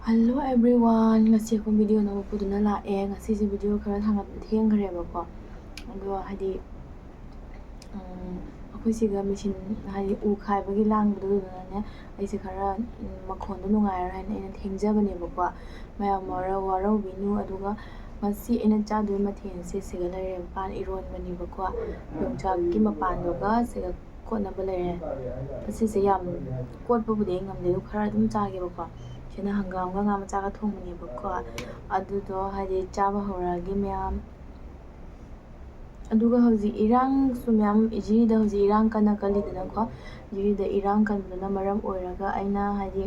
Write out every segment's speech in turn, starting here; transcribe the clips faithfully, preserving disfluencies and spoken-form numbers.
Hello everyone, ꯉꯁꯤ ꯑꯩꯈꯣꯏ video ꯑꯅꯧꯕ ꯄꯨꯗꯨꯅ ꯂꯥꯛꯑꯦ꯫ ꯉꯁꯤꯁꯦ video ꯈꯔ ꯊꯥꯡꯒꯠ-, ꯊꯦꯡꯈ꯭ꯔꯦꯕꯀꯣ꯫ ꯑꯗꯣ ꯍꯥꯏꯗꯤ, ꯎꯝ, ꯑꯩꯈꯣꯏ ꯁꯤꯒ ꯃꯦꯆꯤꯟ, ꯍꯥꯏꯗꯤ ꯎ ꯈꯥꯏꯕꯒꯤ ꯂꯥꯡꯕꯗꯣ, ꯑꯗꯨꯗꯨꯅꯅꯦ ꯑꯩꯁꯦ ꯈꯔ, ꯎꯝ, ꯃꯈꯣꯟꯗꯣ ꯅꯨꯡꯉꯥꯏꯔꯣꯏ ꯍꯥꯏꯅ ꯑꯩꯅ ꯊꯦꯡꯖꯕꯅꯦꯕꯀꯣ꯫ ꯃꯌꯥꯝ ꯋꯥꯔꯧ-, ꯋꯥꯔꯧꯕꯤꯅꯨ꯫ ꯑꯗꯨꯒ ꯉꯁꯤ ꯑꯩꯅ ꯆꯥꯗꯣꯏ ꯃꯊꯦꯜꯁꯦ ꯁꯤꯒ ꯂꯩꯔꯦ, ꯃꯄꯥꯟ ꯏꯔꯣꯟꯕꯅꯦꯕꯀꯣ꯫ ꯌꯣꯡꯆꯥꯛꯀꯤ ꯃꯄꯥꯟꯗꯨꯒ ꯁꯤꯒ ꯀꯣꯠꯅꯕ ꯂꯩꯔꯦ꯫ ꯉꯁꯤꯁꯦ ꯌꯥꯝ ꯀꯣꯠꯄꯕꯨꯗꯤ ꯑꯩ ꯉꯝꯗꯦ, ꯑꯗꯨ ꯈꯔ ꯑꯗꯨꯝ ꯆꯥꯒꯦꯕꯀꯣ꯫ ꯁꯤꯅ ꯍꯪꯒꯥꯝꯒ ꯉꯥ ꯃꯆꯥꯒ ꯊꯣꯡꯕꯅꯦꯕꯀꯣ꯫ ꯑꯗꯨꯗꯣ ꯍꯥꯏꯗꯤ ꯆꯥꯕ ꯍꯧꯔꯛꯑꯒꯦ ꯃꯌꯥꯝ꯫ ꯑꯗꯨꯒ ꯍꯧꯖꯤꯛ ꯏꯔꯥꯡꯁꯨ ꯃꯌꯥꯝ, ꯖꯤꯔꯤꯗ ꯍꯧꯖꯤꯛ ꯏꯔꯥꯡ ꯀꯟꯅ ꯀꯜꯂꯤꯗꯅꯀꯣ꯫ ꯖꯤꯔꯤꯗ ꯏꯔꯥꯡ ꯀꯟꯕꯗꯨꯅ ꯃꯔꯝ ꯑꯣꯏꯔꯒ ꯑꯩꯅ ꯍꯥꯏꯗꯤ,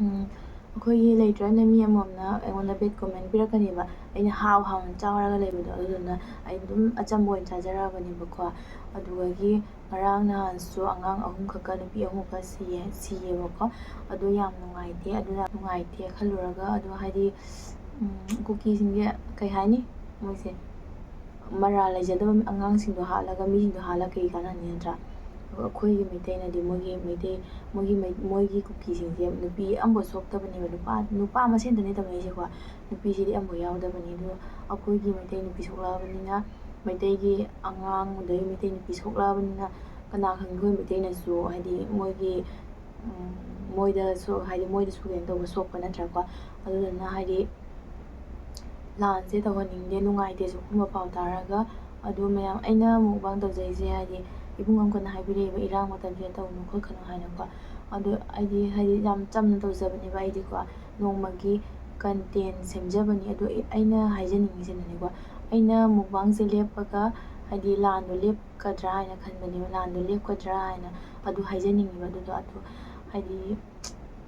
ꯎꯝ, ꯑꯩꯈꯣꯏꯒꯤ ꯂꯩꯇ꯭ꯔꯅ ꯃꯤ ꯑꯃꯃꯝꯅ ꯑꯩꯉꯣꯟꯗ bad comment ꯄꯤꯔꯛꯀꯅꯦꯕ, ꯑꯩꯅ ꯍꯥꯎ ꯍꯥꯎꯅ ꯆꯥꯎꯔꯒ ꯂꯩꯕꯗꯣ꯫ ꯑꯗꯨꯗꯨꯅ ꯑꯩ ꯑꯗꯨꯝ ꯑꯆꯝꯕ ꯑꯣꯏꯅ ꯆꯥꯖꯔꯛꯑꯕꯅꯦꯕꯀꯣ꯫ ꯑꯗꯨꯗꯒꯤ ꯉꯔꯥꯡ ꯅꯍꯥꯟꯁꯨ ꯑꯉꯥꯡ ꯑꯍꯨꯝ ꯈꯛꯀ, ꯅꯨꯄꯤ ꯑꯍꯨꯝ ꯈꯛꯀ ꯁꯤꯌꯦ, ꯁꯤꯌꯦꯕꯀꯣ꯫ ꯑꯗꯨ ꯌꯥꯝ ꯅꯨꯡꯉꯥꯏꯇꯦ꯫ ꯑꯗꯨꯅ ꯅꯨꯡꯉꯥꯏꯇꯦ ꯈꯜꯂꯨꯔꯒ, ꯑꯗꯣ ꯍꯥꯏꯗꯤ, ꯎꯝ, ꯀꯨꯀꯤꯁꯤꯡꯁꯦ ꯀꯩ ꯍꯥꯏꯅꯤ, ꯃꯣꯏꯁꯦ ꯃꯔꯥꯜ ꯂꯩꯖꯗꯕ ꯑꯉꯥꯡꯁꯤꯡꯗꯣ ꯍꯥꯠꯂꯒ, ꯃꯤꯁꯤꯡꯗꯣ ꯍꯥꯠꯂꯒ ꯀꯔꯤ ꯀꯥꯟꯅꯅꯤ, ꯅꯠꯇ꯭ꯔꯥ? ꯑꯗꯣ ꯑꯩꯈꯣꯏꯒꯤ ꯃꯩꯇꯩꯅꯗꯤ ꯃꯣꯏꯒꯤ ꯃꯩꯇꯩ, ꯃꯣꯏꯒꯤ ꯃꯩ-, ꯃꯣꯏꯒꯤ ꯀꯨꯀꯤꯁꯤꯡꯁꯦ ꯅꯨꯄꯤ ꯑꯃꯐꯥꯎ ꯁꯣꯛꯇꯕꯅꯦꯕ, ꯅꯨꯄꯥ, ꯅꯨꯄꯥ ꯃꯁꯦꯟꯗꯅꯦ ꯇꯧꯅꯩꯁꯦꯀꯣ꯫ ꯅꯨꯄꯤꯁꯤꯗꯤ ꯑꯃꯐꯥꯎ ꯌꯥꯎꯗꯕꯅꯤ꯫ ꯑꯗꯣ ꯑꯩꯈꯣꯏꯒꯤ ꯃꯩꯇꯩ ꯅꯨꯄꯤ ꯁꯣꯛꯂꯛꯑꯕꯅꯤꯅ, ꯃꯩꯇꯩꯒꯤ ꯑꯉꯥꯡ, ꯑꯗꯩ ꯃꯩꯇꯩ ꯅꯨꯄꯤ ꯁꯣꯛꯂꯛꯑꯕꯅꯤꯅ, ꯀꯅꯥ ꯈꯪꯕ ꯑꯩꯈꯣꯏ ꯃꯩꯇꯩꯅꯁꯨ, ꯍꯥꯏꯗꯤ ꯃꯣꯏꯒꯤ, ꯎꯝ, ꯃꯣꯏꯗꯁꯨ, ꯍꯥꯏꯗꯤ ꯃꯣꯏꯗꯁꯨ ꯀꯩꯅꯣ ꯇꯧꯕ, ꯁꯣꯛꯄ ꯅꯠꯇ꯭ꯔꯥꯀꯣ? ꯑꯗꯨꯗꯨꯅ ꯍꯥꯏꯗꯤ ꯂꯥꯟꯁꯦ ꯇꯧꯍꯟꯅꯤꯡꯗꯦ, ꯅꯨꯡꯉꯥꯏꯇꯦ ꯁꯤꯒꯨꯝꯕ ꯄꯥꯎ ꯇꯥꯔꯒ꯫ ꯑꯗꯨ ꯃꯌꯥꯝ, ꯑꯩꯅ mukbang ꯇꯧꯖꯩꯁꯦ ꯍꯥꯏꯗꯤ ꯏꯕꯨꯡ ꯑꯃꯈꯛꯅ ꯍꯥꯏꯕꯤꯔꯛꯑꯦꯕ, ꯏꯔꯥꯡ ꯃꯇꯝꯁꯤꯗ ꯇꯧꯅꯨ ꯈꯣꯠꯀꯅꯨ ꯍꯥꯏꯅꯀꯣ꯫ ꯑꯗꯣ ꯑꯩꯗꯤ ꯍꯥꯏꯗꯤ ꯌꯥꯝ ꯆꯝꯅ ꯇꯧꯖꯕꯅꯦꯕ, ꯑꯩꯗꯤꯀꯣ ꯅꯣꯡꯃꯒꯤ content ꯁꯦꯝꯖꯕꯅꯤ꯫ ꯑꯗꯣ ꯑꯩ-, ꯑꯩꯅ ꯍꯥꯏꯖꯅꯤꯡꯉꯤꯁꯤꯅꯅꯦꯀꯣ, ꯑꯩꯅ mukbangꯁꯦ ꯂꯦꯞꯄꯒ ꯍꯥꯏꯗꯤ ꯂꯥꯟꯗꯣ ꯂꯦꯞꯀꯗ꯭ꯔꯥ ꯍꯥꯏꯅ ꯈꯟꯕꯅꯦꯕ, ꯂꯥꯟꯗꯣ ꯂꯦꯞꯀꯗ꯭ꯔꯥ ꯍꯥꯏꯅ꯫ ꯑꯗꯨ ꯍꯥꯏꯖꯅꯤꯡꯉꯦꯕ꯫ ꯑꯗꯨꯗꯣ, ꯑꯗꯨ ꯍꯥꯏꯗꯤ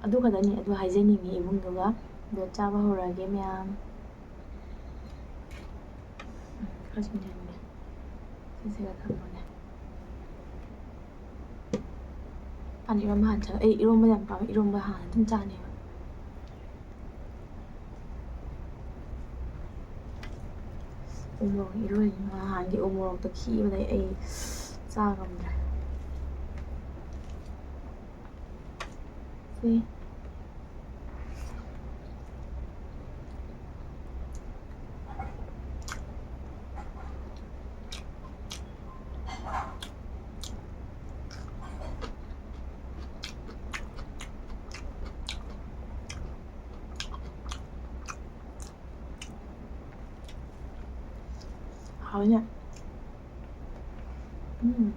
ꯑꯗꯨ ꯈꯛꯇꯅꯤ, ꯑꯗꯨ ꯍꯥꯏꯖꯅꯤꯡꯉꯤ ꯏꯕꯨꯡꯗꯨꯒ꯫ ꯑꯗꯣ ꯆꯥꯕ ꯍꯧꯔꯛꯑꯒꯦ ꯃꯌꯥꯝ꯫ ꯎꯝ, ꯈꯔ ꯁꯨꯝ ꯌꯦꯡꯒꯦ꯫ ꯁꯤꯁꯤꯒ ꯊꯝꯃꯒꯦ꯫ ꯍꯥꯟꯅ ꯏꯔꯣꯝꯕ ꯍꯥꯟꯅ ꯆꯥ-, ꯑꯩ ꯏꯔꯣꯝꯕ ꯌꯥꯝ ꯄꯥꯝꯃꯦ, ꯏꯔꯣꯝꯕ ꯍꯥꯟꯅ ꯑꯗꯨꯝ ꯆꯥꯅꯦꯕ꯫ ꯎ ꯃꯣꯔꯣꯛ ꯏꯔꯣꯜꯂꯤ, ꯅꯍꯥꯟꯒꯤ ꯎ ꯃꯣꯔꯣꯛꯇꯣ ꯈꯤꯕꯗꯩ ꯑꯩ ꯆꯥ ꯉꯝꯗ꯭ꯔꯦ꯫ ꯁꯤ꯫ ꯍꯥꯎꯋꯤꯅꯦ꯫ ꯎꯝ꯫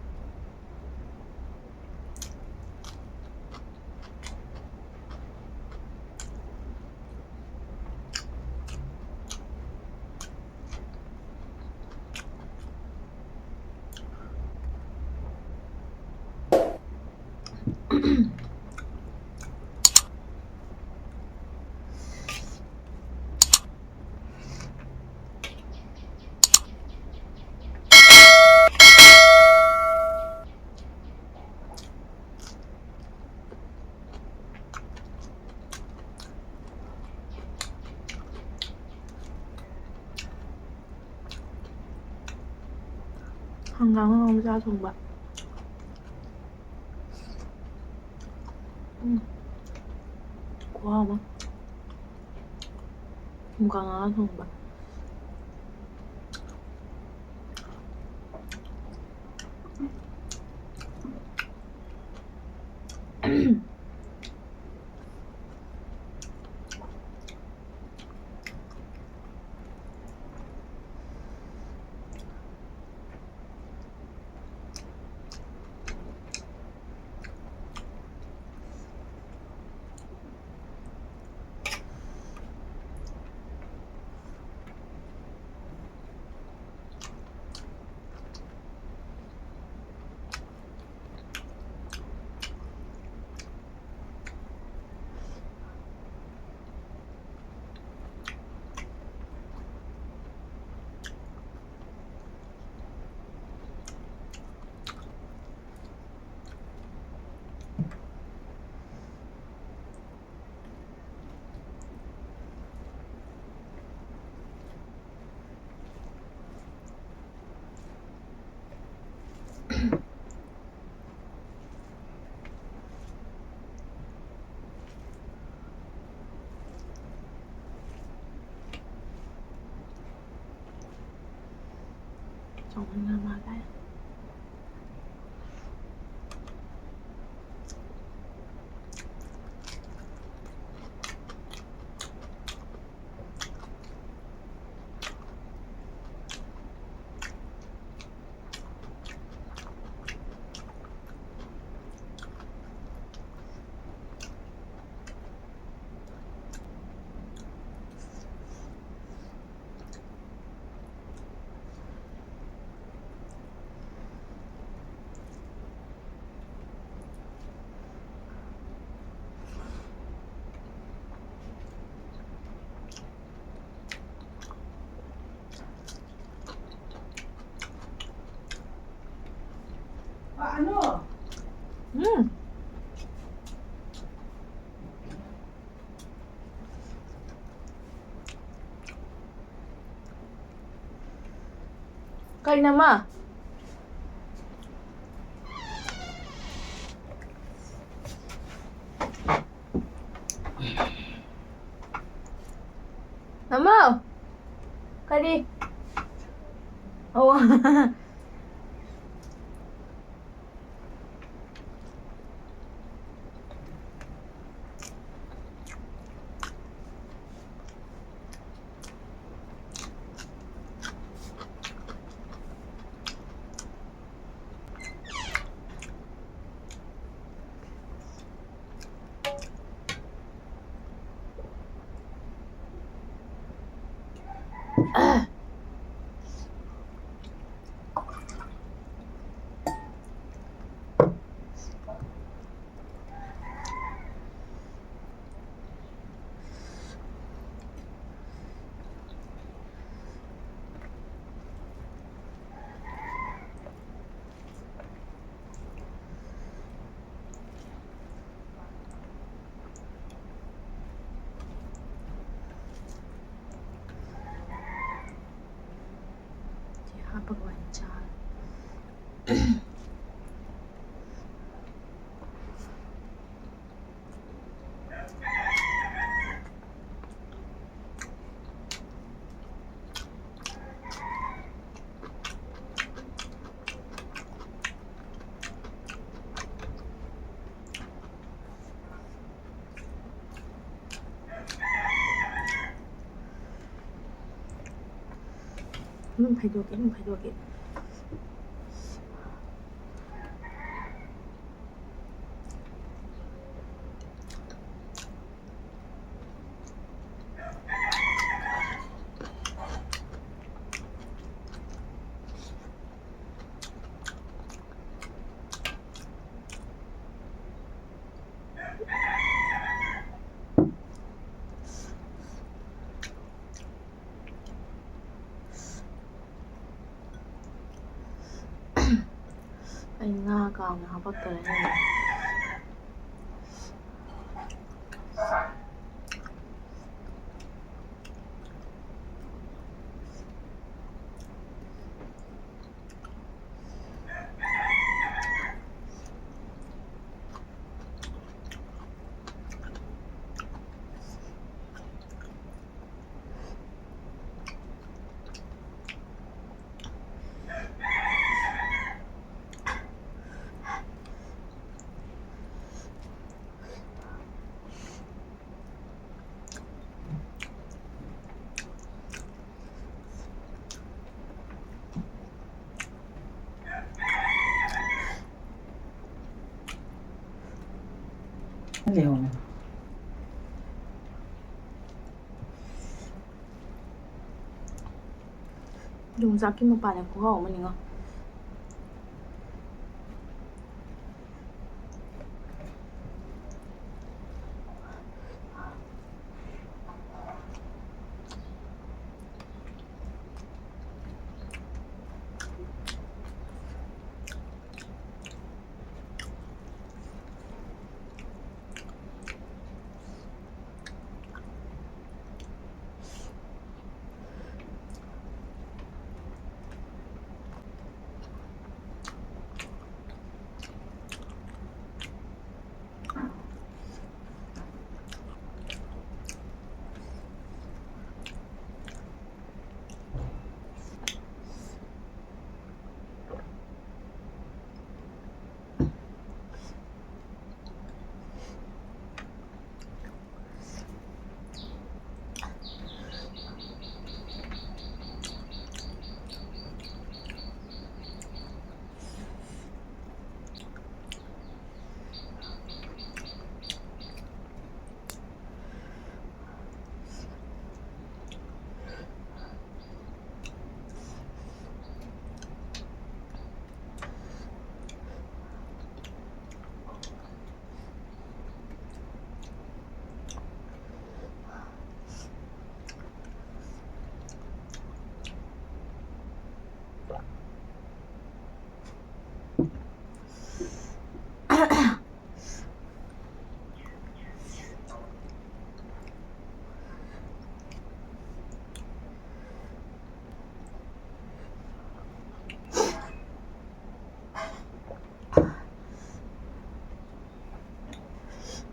ꯍꯪꯒꯥꯝ ꯃꯔꯨ ꯃꯆꯥ ꯊꯣꯡꯕ꯫ ꯎꯝ꯫ ꯈꯨꯍꯥꯎ ꯑꯃ꯫ ꯃꯨꯒꯥ ꯉꯥ ꯊꯣꯡꯕ꯫ ꯆꯥꯎꯃꯟꯈ꯭ꯔ ꯃꯥꯜꯂꯦ꯫ Ano? Mm. Kay nama. Nama. Kali. Oh. ꯁꯤ ꯍꯥꯞꯄꯒ ꯑꯣꯏꯅ ꯆꯥꯔꯦ꯫ ꯑꯗꯨꯝ ꯐꯩꯗꯣꯛꯀꯦ, ꯑꯗꯨꯝ ꯐꯩꯗꯣꯛꯀꯦ꯫ ꯀꯥꯡꯅ ꯍꯥꯄꯛꯇꯔꯦ꯫ ꯌꯣꯡꯆꯥꯛꯀꯤ ꯃꯄꯥꯟꯅ ꯈꯨꯍꯥꯎ ꯑꯃꯅꯤꯉꯣ꯫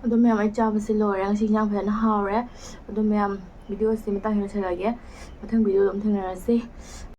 ꯑꯗꯣ ꯃꯌꯥꯝ, ꯑꯩ ꯆꯥꯕꯁꯦ ꯂꯣꯏꯔꯦ꯫ ꯉꯁꯤ ꯏꯟꯖꯥꯡ ꯐꯖꯅ ꯍꯥꯎꯔꯦ꯫ ꯑꯗꯣ ꯃꯌꯥꯝ, ꯚꯤꯗꯤꯑꯣꯁꯤ ꯃꯇꯥꯡꯁꯤꯗ ꯂꯣꯏꯁꯤꯜꯂꯒꯦ꯫ ꯃꯊꯪ ꯚꯤꯗꯤꯑꯣꯗ ꯑꯃꯨꯛ ꯊꯦꯡꯅꯔꯁꯤ꯫